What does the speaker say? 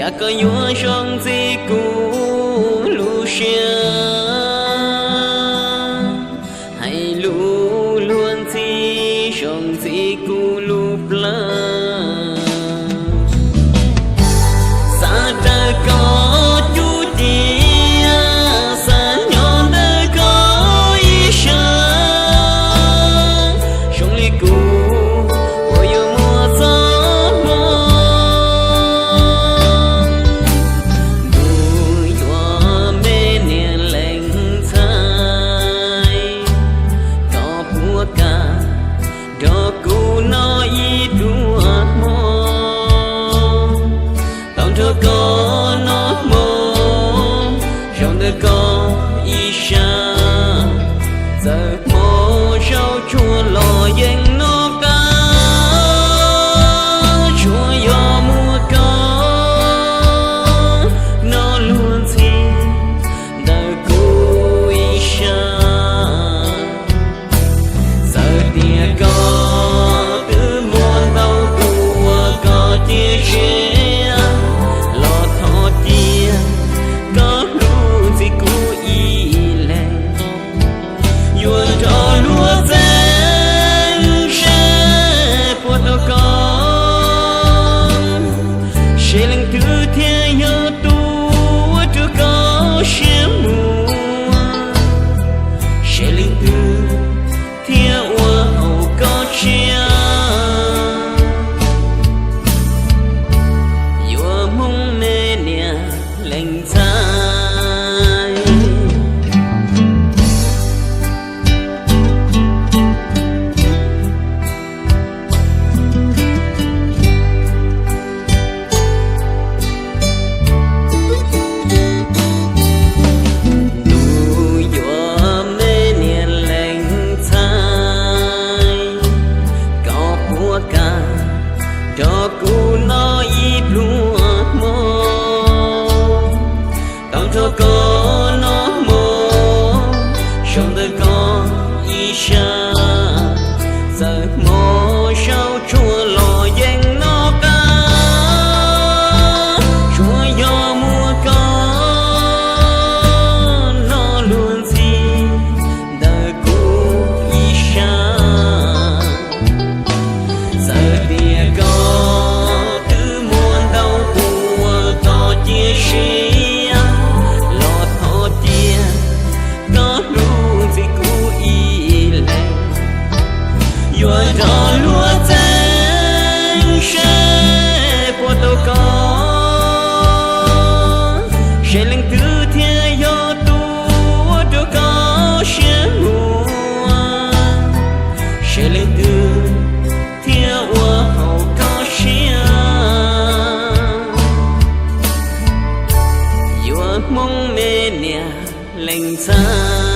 Cas koj yuav zoo ntxiv kuv lub siab, hais lus luag ntxhi zoo ntxiv kuv lub plab. Xav raws koj cub ciam, xav nyob ntawm koj ib sab, zoo li kuv uas yuav muaj txoj hmoov. Ntuj yuav me niam lees ntxhais, koj puas kam nrog kuv noj ib pluag hmo? Tau nrog koj noj hmo, zaum ntawm koj ib sab, txawm hmo zaub tsuag los yeej noj qab, tsuas yog muaj koj noj luag ntxhi ntawm kuv ib sab. Txawm tias koj twb muaj ntau tus uas koj cia siab, los thov cia koj hlub ntxiv kuv ib leeg. Yuav nrog luag txeeb seb puas tau koj, seb leej twg thiaj yog tus uas rau koj siab muag, seb leej twg thiaj ua haum koj siab. Yuav Hmoob me niam lees ntxhais. Ntuj yuav me niam lees ntxhais, koj puas kam nrog kuv noj ib pluag hmo? Tau nrog koj noj hmo, zaum ntawm koj ib sab, txawm hmo zaub tsuag los yeej noj qab, tsuas yog muaj koj noj luag ntxhi ntawm kuv ib sab. Txawm tias koj twb muaj ntau tus uas koj cia siab, los thov cia koj hlub ntxiv kuv ib leeg. Yuav nrog luag txeeb seb puas tau koj, seb leej twg thiaj yog tus uas rau koj siab muag, seb leej twg thiaj ua haum koj siab. Yuav Hmoob me niam lees ntxhais.